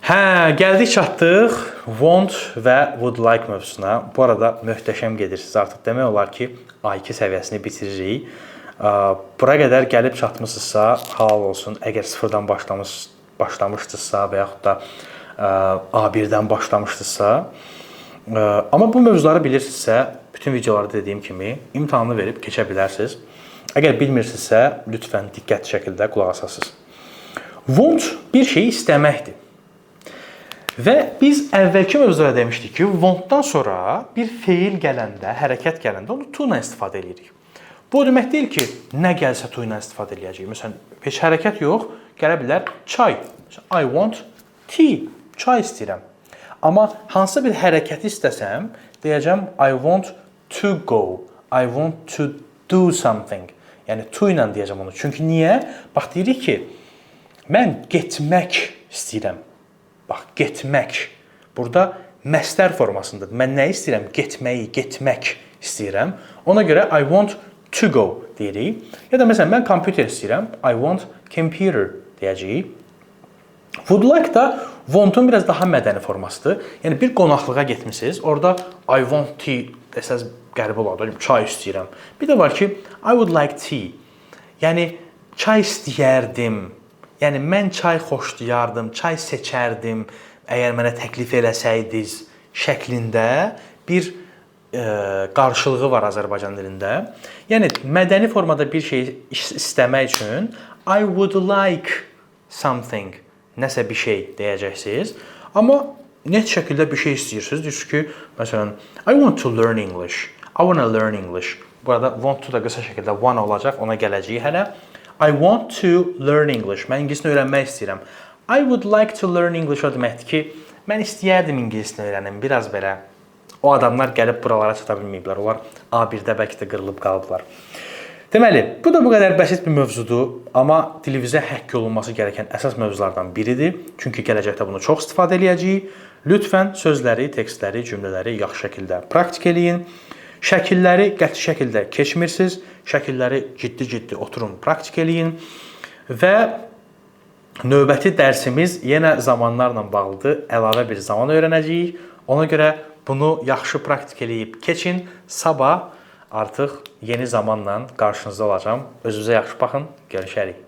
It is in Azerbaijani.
Hə, gəldik çatdıq want və would like mövzusuna. Bu arada möhtəşəm gedirsiniz. Artıq demək olar ki, A2 səviyyəsini bitiririk. Bura qədər gəlib çatmısınızsa, halal olsun. Əgər sıfırdan başlamışdınızsa və yaxud da A1-dən başlamışdınızsa, amma bu mövzuları bilirsinizsə, bütün videolarda dediyim kimi imtahanı verib keçə bilərsiniz. Əgər bilmirsinizsə, lütfən diqqətli şəkildə qulaq asasınız. Want bir şeyi istəməkdir. Və biz əvvəlki mövzuda demişdik ki, want-dan sonra bir feil gələndə, hərəkət gələndə onu to ilə istifadə edirik. Bu o demək deyil ki, nə gəlsə to ilə istifadə eləyəcəyik. Məsələn, heç hərəkət yox, gələ bilər çay. Məsələn, I want tea. Çay istəyirəm. Amma hansı bir hərəkəti istəsəm, deyəcəm I want to go. I want to do something. Yəni to ilə deyəcəm onu. Çünki niyə? Bax deyirik ki, mən getmək istəyirəm. Bax, getmək. Burada məstər formasındadır. Mən nə istəyirəm? Getməyi, getmək istəyirəm. Ona görə I want to go deyirik. Ya da məsələn mən kompüter istəyirəm. I want computer deyəcəyik. Would like da want-un biraz daha mədəni formasıdır. Yəni bir qonaqlığa getmisiniz, orada I want tea desəz qəribə olardı. Çay istəyirəm. Bir də var ki, I would like tea. Yəni çay istəyərdim. Yəni mən çay xoşlayardım, çay seçərdim əgər mənə təklif eləsəydiz şəklində bir qarşılığı var Azərbaycan dilində. Yəni mədəni formada bir şey istəmək üçün I would like something, nəsə bir şey deyəcəksiniz. Amma net şəkildə bir şey istəyirsiniz. Deyirsiniz ki, məsələn, I want to learn English. I want to learn English. Burada want to da qısa şəkildə wanna olacaq, ona gələcəyik hələ. I want to learn English. Mən ingilis dilini öyrənmək istəyirəm. I would like to learn English o deməkdir ki, mən istəyərdim ingilis dilini öyrənim. Biraz belə o adamlar gəlib buralara çata bilməyiblər. Onlar A1-də bəlkə də qırılıb qalıblar. Deməli, bu da bu qədər bəsit bir mövzudur, amma dilimizə həkk olunması gərəkən əsas mövzulardan biridir. Çünki gələcəkdə bunu çox istifadə eləyəcəyik. Lütfən sözləri, tekstləri, cümlələri yaxşı şəkildə praktik eləyin. Şəkilləri qəti şəkildə keçmirsiniz. Şəkilləri ciddi-ciddi oturun, praktik eləyin və növbəti dərsimiz yenə zamanlarla bağlıdır. Əlavə bir zaman öyrənəcəyik. Ona görə bunu yaxşı praktik eləyib keçin. Sabah artıq yeni zamanla qarşınızda olacağam. Özünüzə yaxşı baxın. Görüşərik.